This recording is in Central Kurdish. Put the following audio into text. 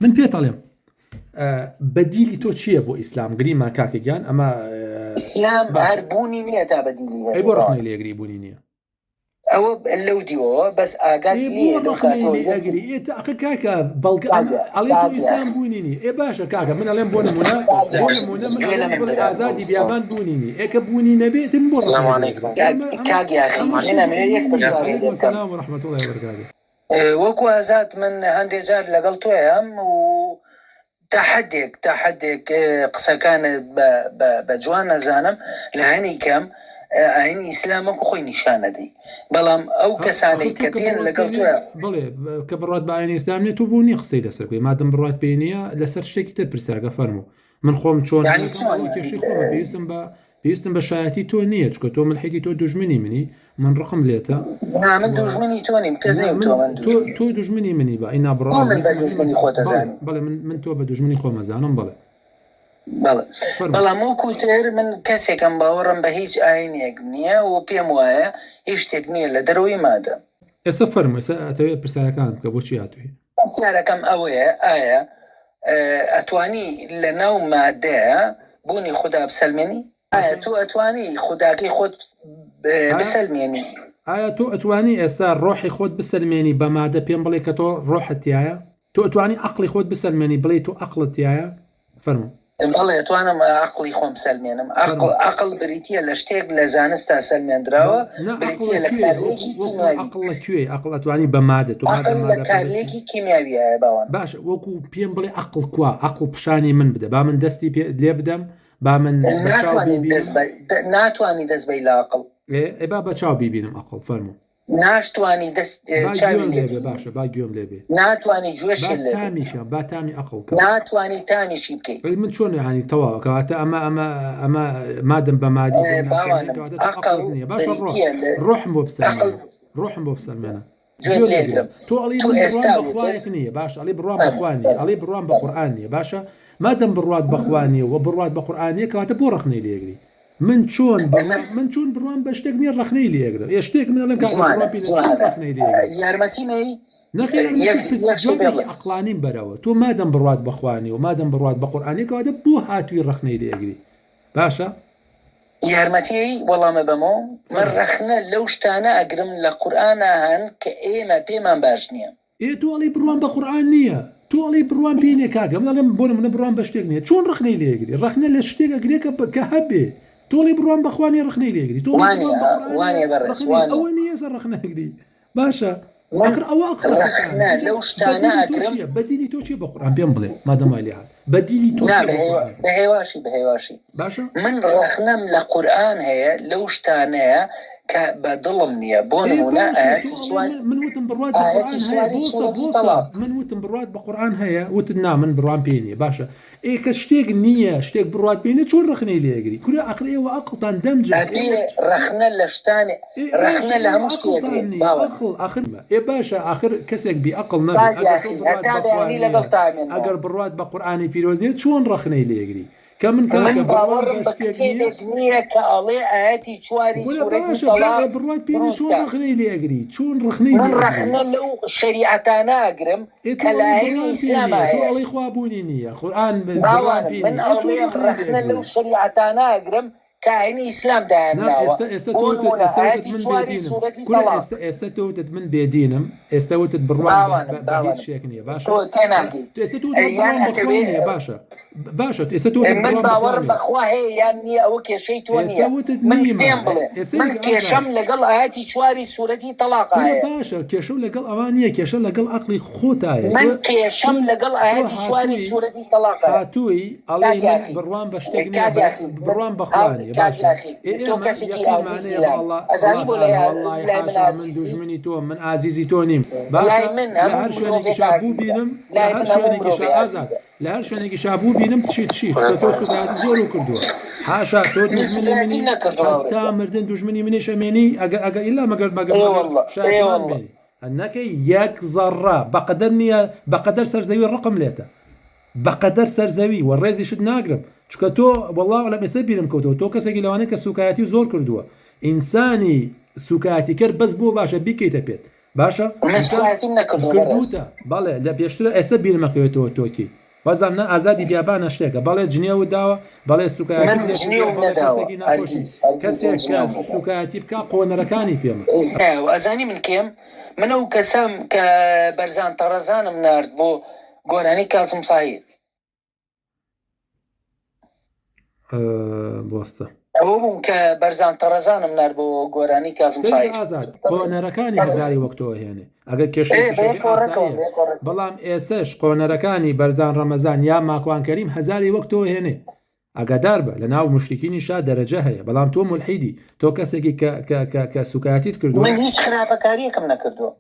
من پێت ئەڵێم بەدیلی تۆ چییە بۆ ئیسلام گریمان کاکە گیان ئەمە ئیسلام هەر بوونی نییە تا بەدیلی هەبێ بۆ ڕەخنەی لێگری بوونی نییە ئەوە لەو دیوەوە بەس ئاگات نییە لەو کاتەوە ئەخە کاکە بەڵگە ئەڵێ تۆ ئیسلام بوونی نی ئێ باشە کاکە من ئەڵێم بۆ نمونە بۆ نمونە من ئەڵێم بڵێ ئازادی بیابان بوونی نی ئێ کە بوونی نەبێ ئیتر من بۆ ڕەخنەی لێ ئەگرم کاک یاخی من ئەمەوێ یەک پرسیار لێ بکەم سلام و رحمة الله وبرکاته وەکو ئازاد من هەندێ جار لەگەڵ تۆیام و تا حەدێک تا حەدێک قسەکانت بە بە بە جوان نەزانم لە هەنی کەم ئاینی ئیسلام وەکو خۆی نیشان نەدەی بەڵام ئەو کەسانەی کە دێن لەگەڵ تۆ بڵێ کە بڕات بە ئاینی ئیسلام نیە تۆ بۆ نیە قسەی لەسەر بکەی مادەم بڕات پێی نییە لەسەر شتێکی تر پرسیارکە فەرموو من خۆم چۆن یانی چۆن کێشەی خۆمە پێویستم بە پێویستم بە شایەتی تۆ نییە چونکە تۆ ملحیدی تۆ دوژمنی منی من ڕقم لێتە نا من دوژمنی تۆ نیم کەس نەیوتووە من تۆ تۆ دوژمنی منی بە ئینا بڕۆ بۆ من بە دوژمنی خۆت ئەزانی بەڵێ من من تۆ بە دوژمنی خۆم ئەزانم بەڵێ بەڵێ بەڵام وەکو تر من کەسێکم باوەڕم بە هیچ ئاینێک نییە و پێم وایە هیچ شتێک نییە لە دەرەوەی مادە. ئێستا فەرموو ئێستا ئەتەوێ پرسیارەکانت بکە بۆچی هاتووی؟ پرسیارەکەم ئەوەیە ئایا ئەتوانی لە ناو مادەیە بوونی خودا بسەلمێنی؟ ئایا تۆ ئەتوانی خوداکەی خۆت بسەلمێنی؟ ئایا تۆ ئەتوانی ئێستا ڕۆحی خۆت بسەلمێنی بە مادە پێم بڵێ کە تۆ ڕۆحت تیایە؟ تۆ ئەتوانی عەقڵی خۆت بسەلمێنی بڵێی تۆ عەقڵت تیایە؟ فەرموو. بەڵێ ئەتوانم عەقڵی خۆم بسەلمێنم. عەقڵ عەقڵ بریتییە لە شتێک لە زانستا سەلمێندراوە، نا عەقڵ بریتییە لە لە کوێ کارلێکی وەکو کیمیاوی. عەقڵ لە کوێ عەقڵ ئەتوانی بە مادە تۆ مادە عەقڵ لە مادە پەرستی کارلێکی کیمیاویایە باوان. باشە وەکو پێم بڵێ عەقڵ کوا عەقڵ پیشانی من بدە با من دەستی پێ لێ بدەم با من بە چاو ناتوانی دەست بیبینم بە ناتوانی دەست بەی لە عەقڵ. ئێ ئێ با بە چاو بیبینم عەقڵ فەرموو. ناشتوانی دەست با چاوی گوێم لێ لێ بێ بینی. باشە با گوێم لێ بێ. ناتوانی با گوێشت لێ بێت. تامی کەم با تامی ئەقڵ کەم. ناتوانی تامیشی بکەی. ئەی من چۆن یانی تەواوە کەواتە ئەمە ئەمە ئەمە مادەم بە مادی بۆم ناسێنی باوانم کەواتە تۆ ئەقڵ ئەقڵت نییە باشە ڕۆح بریتییە لە ڕۆحم بۆ ئەقڵ بسەلمێنە ڕۆحم بۆ بسەلمێنە گوێت گوێ لێ لێگرە گرم تۆ ئەڵێی تۆ من بڕوام ئێستا بە وتت خوایەک نییە باشە ئەڵێی بڕوام بە فەرموو خوا نییە فەرموو ئەڵێی بڕوام بە فەرموو قورئان نییە باشە مادەم بڕوات بە خوا نییە و بڕوات بە قورئان نییە کەواتە بۆ ڕەخنەی لێ ئەگری من چۆن ئەمە بڕوام من چۆن بڕوام بە شتێک نییە ڕەخنەی لێ ئەگرم ئێ شتێک من ئەڵێم کاکە جوانە بڕوام پێ نییە چۆن جوانە ڕەخنەی لێ ئەگری یارمەتی مەی نەخێر یەک یارمەتی پرس یەک شتی پێ جوابێکی بڵێ عەقڵانیم بەرەوە تۆ مادەم بڕوات بە خوا نییە و مادەم بڕوات بە قورئان نییە کەواتە بۆ هاتووی ڕەخنەی لێ ئەگری باشە یارمەتی وەڵامە بەمەوە من فەرموو ڕەخنە لەو شتانە ئەگرم لە قورئانا هەن کە ئێمە پێمان باش نییە. ئێ تۆ ئەڵێی بڕوام بە قورئان نییە تۆ ئەڵێی بڕوام پێی نییە کاکە من ئەڵێم بۆ نمونە بڕوام بە شتێک نییە چۆن ڕەخنەی لێ ئەگری ڕەخنە لە شتێک ئەگرێ کە کە هەبێ تۆ ئەڵێی بڕوام بە خوا نییە ڕەخنەی لێ ئەگری تۆ ئەڵێی وانیە بڕوام بە قورئان نییە وانیە بەڕێز ڕەخنەی وانیە. ئەوە نییە ئێستا ڕەخنە ئەگری باشە من ئاخر ئەوە ئەقڵەکەتانە ڕەخنە ئینجا لەو شتانە بەدیلی تۆ ئەگرم چییە بەدیلی تۆ چییە بە قورئان پێم بڵێ مادەم وای لێ هات بەدیلی تۆ نا چییە بۆ قورئان؟ بە هێواشی بە هێواشی باشە من ڕەخنەم لە قورئان هەیە لەو شتانەیە کە بە دڵم نییە بۆ ئێ نمونە باشە تۆ ئایەتی ئەڵێی چوار من من وتم بڕوات بە ئایەتی قورئان هەیە چواری بۆسە سوڕەتی بۆسە تەڵاق من وتم بڕوات بە قورئان هەیە وتت نا من بڕوام پێی نییە باشە ئێ کە شتێک نییە شتێک بڕوات پێی نییە چۆن ڕەخنەی لێ ئەگری کورە ئەقڵ ئێوە ئەقڵتان دەمجە ئەبێ ئێوە ڕەخنە لە شتانێ ئێ ڕەخنە باشە لە ئێوە هەموو شتێ ئەقڵتان ئەگرێ نییە باوەر ئەقڵ ئاخر ئێ باشە ئاخر کەسێک بی ئەقڵ نەبێ کاک ئەگەر تۆ یاخی بڕوات هەتا بە خوا بەیانی نییە لەگەڵ تا ئەمێنمەوە ئەگەر بڕوات بە قورئانی پیرۆز نییە چۆن ڕەخنەی لێ ئەگری کە من من کاکە بڕوام باوەڕم بە بە شتێک نییە کتێبێک نییە کە ئەڵێ ئایەتی چواری وەلا سورەتی باشە تەڵاق برا بڕوات پێ نییە چۆن دروستە. ڕەخنەی لێ ئەگری چۆن ڕەخنەی من لێ ئەگری ڕەخنە لەو شەریعەتانە ئەگرم ئێ تۆ کە ئەڵێی لە ئایینی بڕوام پێ ئیسلاما نییە تۆ هەیە. ئەڵێی خوا بوونی نییە قورئان بڕوام باوانم پێ من نییە ئێ چۆن ئەڵێم ڕەخنەی لێ ڕەخنە ئەگری لەو شەریعەتانە ئەگرم کە ئایینی ئیسلام نا دایانناوە ئێستا ئێستا بۆ تۆ وتت نموونە ئێستا وتت ئایەتی من چواری بێدینم سورەتی کورە تەڵاق. ئێستا ئێستا تۆ وتت من بێدینم ئێستا وتت بڕوام بە باوانم بە بە هیچ باوانم شتێک نییە باشە تۆ با تێناگەی تۆ ئێستا تۆ وتت یان بڕوام بە خوا ئەتەوێ نییە باشە باشە ئێستا تۆ وتت من بڕوام بە خوا باوەڕم نییە بەخوا هەیە یان نییە ئەوە کێشەی تۆ ئێستا نییە وتت من نیمە پێم بڵێ ئێستا من یەک کێشەم ئازاد لەگەڵ ئایەتی چواری سورەتی تەڵاقا کورە هەیە باشە کێشەو لەگەڵ ئەوان نییە کێشە لەگەڵ ئەقڵی خۆتایە من تۆ تۆ کێشەم لەگەڵ تۆ ئایەتی چواری هاتووی سورەتی تەڵاقا هەیە هاتووی ئەڵێی کاک من یاخی بڕوام بە شتێک نییە کاک بە یاخی من بڕوام بە هاو خوا نییە کاک باشە یاخی ئێ تۆ ئێمە کەسێکی یەقینمان ئازیزی هەیە بە لام اللە ئەزانی اللە بۆ لای تعالی واللەی لای من حاشا من ئازیزی دوژمنی تۆم من ئازیزی تۆ نیم لای باشە من لە هەموو هەر مرۆڤێک شوێنێکیشا ئازیزە بووبینم لە لای هەر من هەموو شوێنێکیشا مرۆڤێ ئازاد ئازیزە لە هەر شوێنێکیشا بووبینم تشی تشی چونکە تۆ سوکایەتی زۆرو کردووە حاشا تۆ من دوژمنی سوکایەتیم منی نەکردووە هاوڕێ حەتا گیان مردن دوژمنی منیش ئەمێنی ئەگەر ئەگەر ئیلا مەگەر مەگەر ئێ مەگەر واللە ئێ شایەتمان واللە بێنی نەکەی یەک زەڕە بەقەدەر نییە بەقەدەر سەر زەوی ڕقم لێتە بەقەدەر سەر زەوی وە ڕێزیشت ناگرم چونکە تۆ واللە اعلم ئێستا بیرم کەوتەوە تۆ کەسێکی لەوانەی کە سوکایەتی زۆر کردووە ئینسانی سوکایەتیکەر بەس بۆ باشە بیکەیتە پێت. باشە من سوکایەتیم نەکردووە بەڕێز. کردووتە بەڵێ لە پێشترە ئێستا بیرمەکەوێتەوە تۆ کێی وازانم نا ئازادی بیابانە شتێکە بەڵێ جنێوت داوە بەڵێ سوکایەتیت من لێ کردووە جنێوم بەڵێ نەداوە کەسێکی ناخۆشی هەرگیز هەرگیز من کەسێک کە جنێوم نەداوە. سوکایەتی بکا قۆنەرەکانی پێمە. ئێ ئەزانی من کێم؟ من ئەو کەسەم کە بەرزان تەڕەزانم نارد بۆ گۆرانی کازم ساهیر. بۆستە. ئەوە بووم کە بەرزان تەڕەزانم نارد بۆ گۆرانی کازم سەیرکە ساهیر. ئازاد قۆنەرەکانی هەزاری وەک تۆ ئەهێنێ ئەگەر ئێ کێشەیەکیش هەبێ بەیەکەوە ڕێکەوە ئاساییە بەیەکەوە ڕێکەوە. بەڵام ئێسەش قۆنەرەکانی بەرزان ڕەمەزان یا ماکوان کەریم هەزاری وەک تۆ ئەهێنێ ئاگادار بە لەناو موشریکینیشا دەرەجە هەیە بەڵام تۆ مولحیدی تۆ کەسێکی کە کە کە کە سوکایەتیت کردووە من هیچ خراپەکاریەکم نەکردووە.